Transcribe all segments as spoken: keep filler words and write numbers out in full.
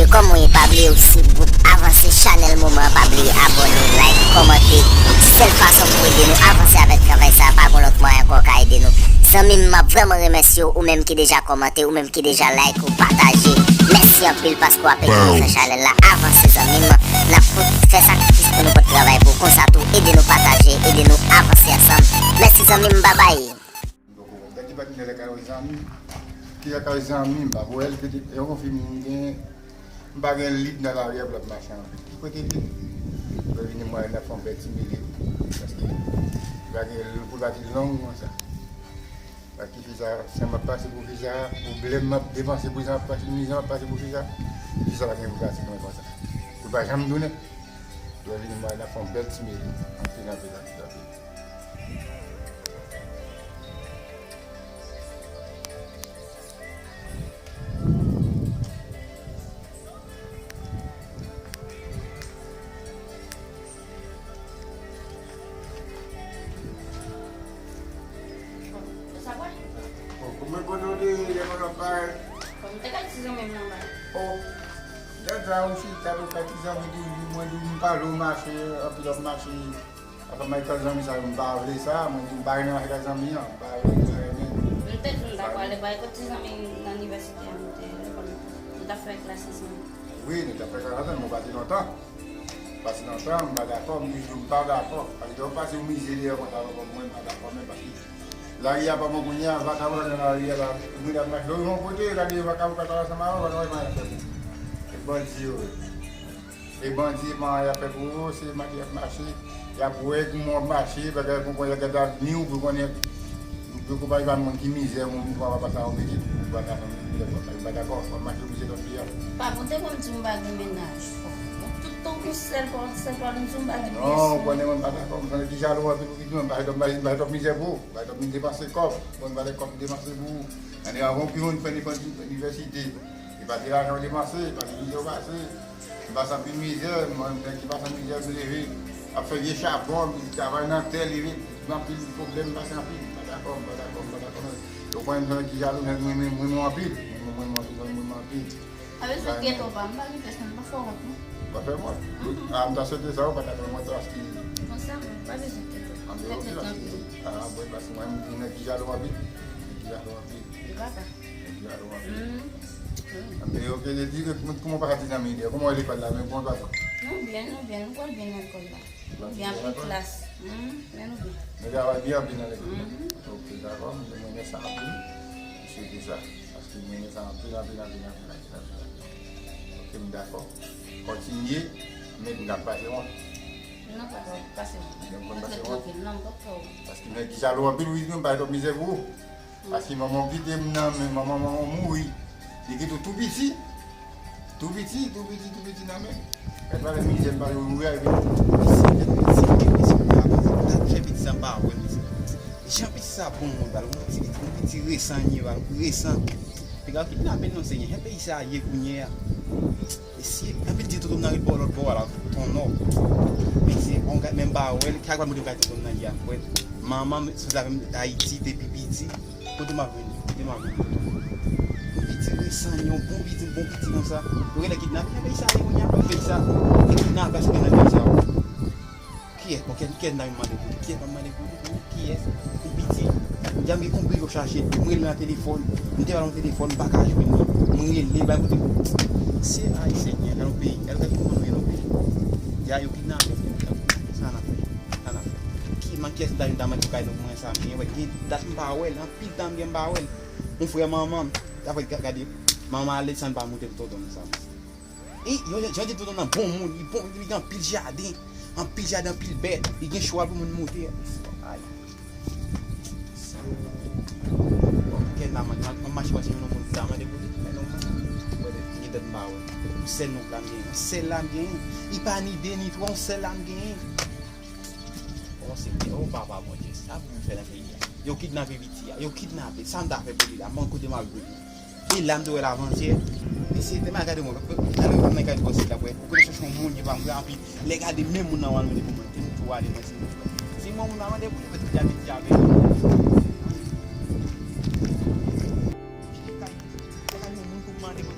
Kòman w ye? Pa bliye w swiv gwoup Avanse Chanèl Moman an, pa bliye abòne, like, kòmante. Sèl fason pou ede nou avanse avèk travay sa a, pa gon lòt mwayen ankò w ka ede nou. Zanmi m, m ap vrèman remèsye w, ou menm ki deja kòmante, ou menm ki deja like, ou pataje. Mèsi anpil paske w ap ede nou fè chanèl la avanse, zanmi m. N ap fout fè sakrifis pou nou pot travay pou w. Konsa tou, ede nou pataje, ede nou avanse ansanm. Mèsi, zanmi m, babay. M poko wè. Gade ki pa gen lè kay zanmi. Ki lè kay zanmi, m pa wè l, ki te, e yon fi m gen, m pa gen lib nan lari a pou l ap mache anpil. Ki kote l ye? Lè vini mwen, n ap fè yon bèl ti mele. Paske li pa gen, pou l pa di long konsa. Paske fi sa, san m ap pase pou fi sa, pwoblèm m ap depanse pou sa, m ap pase mizè m ap pase pou fi sa. Fi sa pa gen pou pase mwen konsa. Pou l pa janm tounen. Lè vini mwen, n ap fè yon bèl ti mele. Anpil, anpil, anpil, anpil. Oh, kòman kote w te ye, lè mwen ap parèt? Bon, m te kay ti zanmi m nan ba. Oh, gad sa, ou chita, ou kay ti zanmi toujou, mwen di w m pale w mache, anpil w ap mache. Apa m al kay zanmi sa yo, m pa vle sa, mwen di m pa renmen al kay zanmi an, m pa vle, m pa renmen. M te di m ta pral, e pa ekòt ti zanmi nan inivèsite a, m te lekòl, m t ap fè klas ansanm. Wi, nou t ap fè klas ansanm, men w pase lontan. Pase lontan, m pa dakò, m toujou di w m pa dakò. Paske lè w pase w mize deyò konsa, mwen, m pa dakò menm, paske lari a pa bon kounye a, vakabon nan lari a la, moun ap mache. Lè w rive yon kote, gade vakabon k ap pale ansanm avè w, vakabon pa fè pou ou. Se bandi yo ye. E bandi, man, y ap fè pou ou, se mache y ap mache, y ap wè kouman w ap mache, bagay pou konnen gade avni w, pou konnen, pou konprann pa moun ki mizè, moun ki pa pase yon minit, ou pa ka fè yon minit, ou pa dakò, w ap mache oblije lòt fi a. Pa bon, te konn di m pa gen mennaj. Tout tan w sèl pa w sèl pa w di m pa gen pyès. Non, ou konnen mwen pa dakò, mwen ki jalou anpil pou pitit mwen, m pa fè twòp, m pa fè twòp mizè pou ou, m pa fè twòp depanse kòb, mwen m pa fè kòb depanse pou ou. Ane avan w ki moun fè inivèsite, e pa gen lajan w depanse, e pa gen mizè w pase. M pase anpil mizè, mwen, nèg ki pase anpil mizè, m leve, ap fè vye chabon, travay nan tè, leve, gen anpil pwoblèm, m pase anpil. M pa dakò, m pa dakò, m pa dakò, non. Yo konnen m se nèg ki jalou, nèg mwen, mwen, mwen, mwen anpil. Mwen, mwen, mwen anpil, mwen, mwen anpil. Pa bezwen enkyete w, pa, m pa gen pyès, m pa fè w wont, non. Pa fè wont. Mhm. Ah, m ta swete sa, ou pa dakò, mwen, paske. Konsa, pa bezwen enkyete w. Ah, bon, paske mwen, m se nèg ki jalou anpil. Nèg ki jalou anpil. Li pa sa. Nèg ki jalou anpil. Mhm. Wi. Anben, ok, li di ke kouman w pase ti zanmi deyò? Kouman w lekòl la menm? Kouman w pase? Nou byen, nou byen, nou pral byen nan lekòl la. Nou byen anpil klas. Mhm, men nou byen. Nou travay byen anpil nan lekòl la. Mhm. Ok, dakò, mwen renmen sa anpil. M swete sa. Paske mwen renmen sa anpil, anpil, anpil, anpil, anpil, anpil. Ok, m dakò. Kontinye, men n ap pase wont. Non, pa pase wont. N ap pase wont. Paske nèg ki jalou anpil, wi, nou pa fè twòp mizè pou ou. Paske manman w kite m nan men, manman, manman w mouri. Li kite w tou piti. Tou piti, tou piti, tou piti nan men. Gad pale mizè m pale w mouri a epi. Mesye, gad mesye, gad mesye, gad mesye, gad mesye, piti sa m pa wè mesye. Jan piti sa bon moun, bal, yon piti, yon piti resan li ye, bal, resan. Piga w kidnape l non, Senyè. Jan peyi sa ye kounye a. Mesye, anpil di tonton m nan ret bò lòt bò a la, Tonò. Mesye, bon, men m pa wè l, ki ak pral montre m kay tonton m nan ye a. Wè, manman m, sou zafè m Ayiti, te pi piti. Kote m ap jwenn li? Kote m ap jwenn li? Yon piti resan, yon bon piti, bon piti konsa. Yo genlè kidnape nan peyi sa, yo genlè nan peyi sa. Yo kidnape, achte nan peyi sa. Kiyès? Bon, kiyès, kiyès m ta vin mande pou li? Kiyès m ap mande pou li? Kiyès? Yon piti. Jan m gen konpil yo chache. M rele nan telefòn. M te ba l yon telefòn, m pa ka jwenn li. M rele, ba l kote. Se, ay, Senyè, gade yon peyi. Gade, gade kòman nou ye nan peyi. Ya, yo kidnape. Sa n ap fè? Sa n ap fè? Ki, man, kiyès m ta vin ta mande pou kay nou mwen sa, men, wè, gen dat m pa wè l, anpil tan m gen m pa wè l. Yon frè manman m, ta fè gade, manman Alexandre pa montre m tonton m sa. E, yo, jan di tonton nan bon moun, li bon, li gen anpil jaden, anpil jaden, anpil bèt, li gen chwal pou moun monte. Ay. Bon, kèl la, man, man, man mache, mache, yon moun ta mande pou li, men non, man, wè, li gen dat m pa wè. Yon sèl nonb la m genyen, yon sèl la m genyen. Li pa ni de, ni twa, yon sèl la m genyen. O Senyè, o Papa Bondye, sa pou m fè nan peyi a? Yo kidnape piti a, yo kidnape, sa m ta fè pou li la, m pa konn kote m ap jwenn li. E la m te wè l avantyè, mesye, te mal gade mwen, ale mwen nan kay pwòs la, wè, ou konnen chèche yon moun, yo pa m wè anpil, lè gade menm moun nan w al mande pou mwen, te m tou ale mwen, se mwen, se mwen moun nan mande pou li, mwen te di a piti a, men. Lè gade yon moun pou m mande pou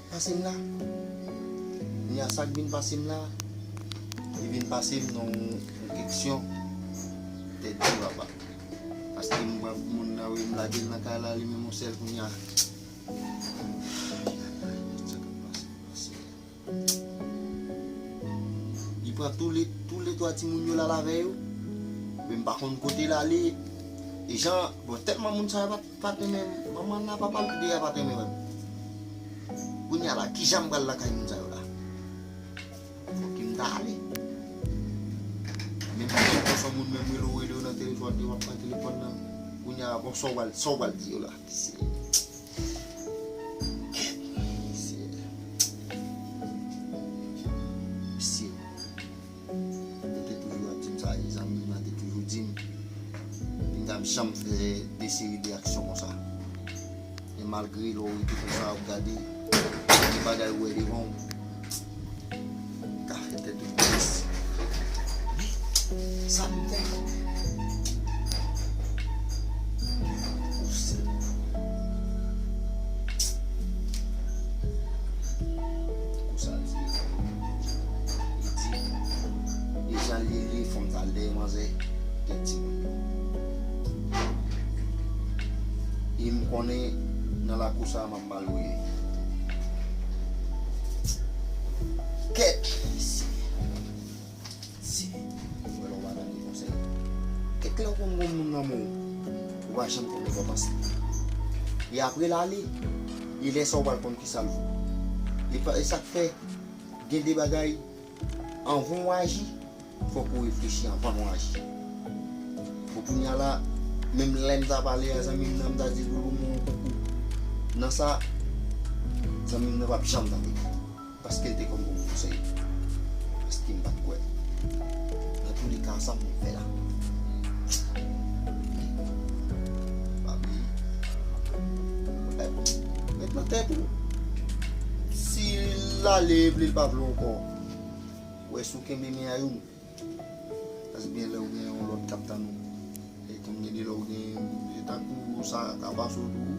k pase m la? Kounye a sa k vin pase m la, li vin pase m nan yon, yon keksyon tèt di papa. Paske m pran moun nan, wi, m lage l nan kay la, li menm yon sèl kounye a. Li pran tou le, tou le twa timoun yo l al avè yo. Men m pa konn kote l ale. E jan, bon, tèlman moun sa yo pa t, pa t renmen m. Manman nan, papa l, tout de yo pa t renmen wè m. Kounye a la, kijan m pral lakay moun sa yo la? Fòk m ta ale. Menm si se yon moun menm rele w, rele w nan telefòn, yo p ap pran telefòn nan. Kounye a, bon, sa w pral, sa w pral di yo la? Mesye. Mesye. Yo te toujou ap di m sa, e zanmi m nan te toujou di m, li pa t ap janm fè de seri de aksyon konsa. E malgre lè w rete konsa, w ap gade, gen bagay ou wè devan w, ka fè tèt ou plis. Sa m fè. Ou se. Konsa l di. Li di, e jan l ye, li fè m t al dèyè manzè, kèk timoun. E m konnen nan lakou sa a, m ap mal wouye. Kèt! Si, si, ou wè lè w pa tande konsèy. Kèk lè w konn gon moun nan men w, ou pa janm konn enpòtans li. E apre l ale, e lè sa w pral konn kisa l vo. E pa, e sa k fè, gen de bagay, anvan w aji, fòk ou reflechi anvan w aji. Bon, kounye a la, menm lè m ta pale a zanmi m nan, m ta di l pou l ban m yon konkou nan sa, zanmi m nan p ap janm tande. Paske l te konn pou m konsèy. Paske m pa t kwè. Nan tou le ka, sa m fè la? Pa bliye. Met nan tèt ou. Si l ale, vle l pa vle ankò. Wè si w kenbe men a youn. Paske gen lè w gen yon lòt k ap tann ou. E konn gen de lè w gen, e tankou sa ka pase w tou.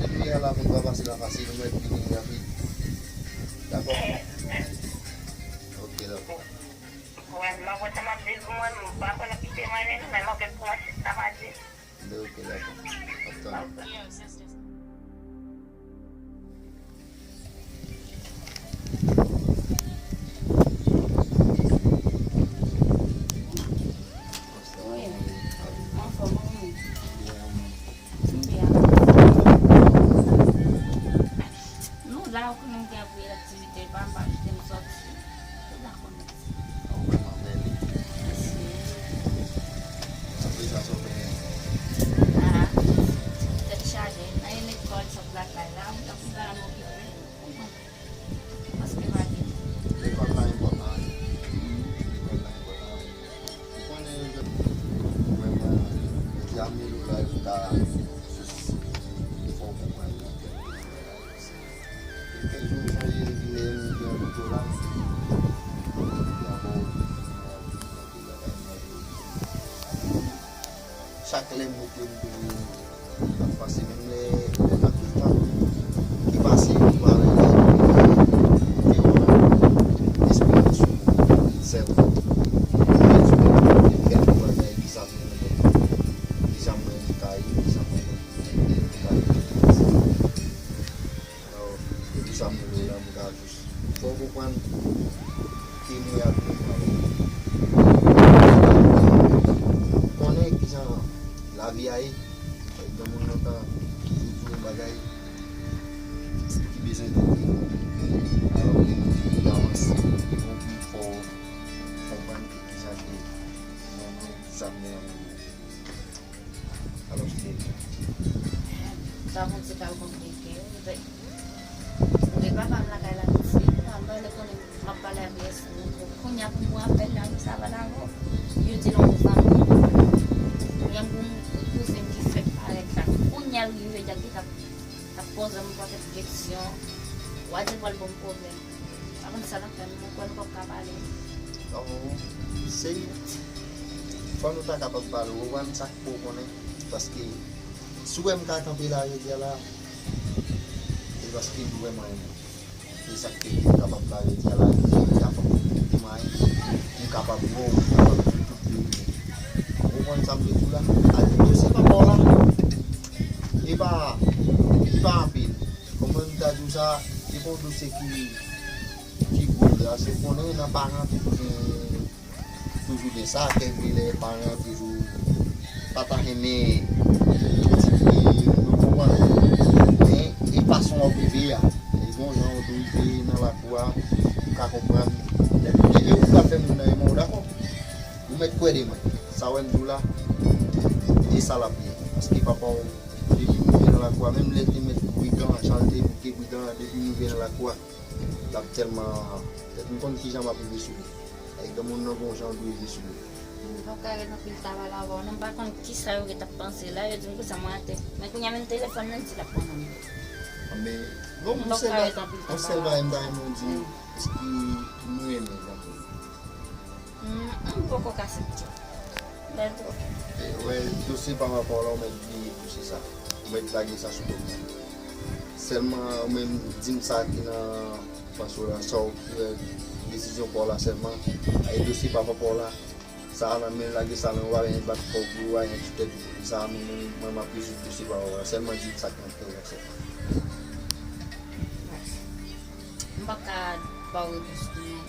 depi yè la moun pa pase la fasil, ou mèt vini rapid. Dakò? Ok, dakò. Wè, m ap wè sa m ap di l pou mwen, m pa konn kite mwen li, men m ap wè pou mwen si sa va di. Ok, dakò. Ap tann. Wi. Anfòm, wi. Byen. Nou la, ou konnen m gen anpil aktivite pa m, pa kite m sòti. Ou la konnen. Ou vrèman bèl, wi. Mèsi. Apre sa, sa w fè? Ah, tèt chaje. Nan lekòl, sòt lakay la, m t ap fè ann okipe. Paske pa gen. Lekòl la enpòtan, wi. Lekòl la enpòtan, wi. Ou konnen, vrèman, Djamil ou la, yo ta jis fè w konprann nan kèk bagay. Kèk jou, m sonje, vin yon moto la, m di, "Bravo, chak lè m mete m tou, m ap pase, menm lè, lè nan tout tan ki pase, m pa wè lè m mete yon esperans sou mwen, sèl mwen. M mete yon kèk bagay ki sa m renmen, ki sa m renmen kay, ki sa m renmen kay." Alò, depi sa m wè la, m ka jis fè w konprann ke mwen ak nou pral konnen kijan lavi a ye. Gen moun nan ka toujou di yon bagay ki bezwen tande. Alò ke nou toujou avanse, epi fò w konprann ke kijan ke mwen menm, sa m gen nan men mwen. Alò, se sa. Sa bon, se pa W a di l pral ban m pwoblèm. Pa konn sa l ap fè m, mwen kwè nou p ap ka pale. Oh, se fò nou ta kapab pale, ou konprann sa k pou konnen. Paske si w wè m ka kanpe la jodi a la, se paske m vrèman renmen w. Se sa k fè m kapab la jodi a la, jodi a fò m te may, m kapab wè w, m kapab di w tout verite. Ou konprann sa m vle di w la? Al dosye papa w la, e pa, e pa anpil. Kòman m ta di w sa, e pa yon dosye ki, ki gwo vre, paske w konnen nan paran toujou gen, toujou gen sa, kèk lè paran toujou pa ta renmen pitit li, ou konprann. Men e fason w ap rive a, e gon jan w rive nan lakou a, ou ka konprann. Lè ou rive, ou ka fè moun nan renmen w, dakò? Ou mèt kwè de mwen. Sa w wè m di w la, e sa l ap ye. Paske papa w, depi m rive nan lakou a, menm lè l te mèt brigan, jan l te bouke brigan an, depi m rive nan lakou a, l ap tèlman, m konn kijan m ap rive sou li. Ay, granmoun nan gon jan l rive sou li. M p ap ka ret anpil ta pale avè w non, m pa konn kisa yo ret ap panse la, yo di m konsa mwen atè. Men kounye a menm telefòn nan di l ap pran nan men. Men, bon, yon sèl bagay, yon sèl bagay m ta renmen w di, èske nou renmen l anpil? M poko ka aksepte. Bèl twòp. Wè, dosye pa rapò la, ou mèt bliye dosye sa. Ou mèt lage sa sou kòt mwen. Sèlman, ou menm, di m sa ki nan panse w la, sa w wè, desizyon pa w la sèlman. Ay, dosye pa rapò la, sa a nan men, lage sa nan, ou pa gen bat kò w pou ou, ou pa gen sou tèt ou pou sa a, men mwen, mwen, m ap rezoud dosye pa rapò la. Sèlman di m sa k nan tèt ou la sèlman. M p ap ka ba w repons kounye a.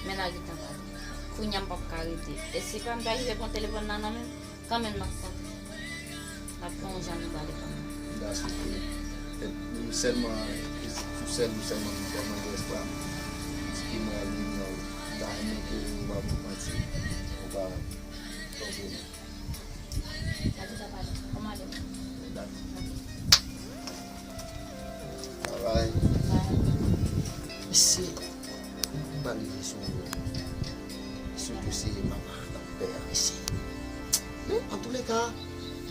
Men lage tan pale. Kounye a m p ap ka rete. E si pa m ta rive pran telefòn nan nan men m, kanmenm m ap pran. M ap pran yon jan nou pale kanmenm. Da souple. Ou sèlman, ou sèl, ou sèlman ki fè mwen gen espwa. Di ke mwen al vini nan ou. M ta renmen ke ou pa pou manti. Ou pa tonbe non. Lage tan pale. Kòman ale? Travay. Mesye, m pa rive sou, sou dosye papa ak pè a, mesye. Men, antouleka,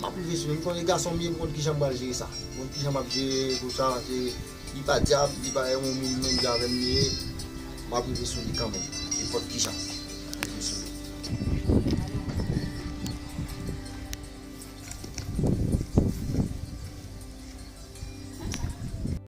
m ap rive sou li. M konnen gason m ye, m konn kijan m pral jere sa. M konn kijan m ap jere pou sa, se, li pa dyab, li pa yon moun menm jan avè m li ye. M ap rive sou li kanmenm. Nenpòt kijan.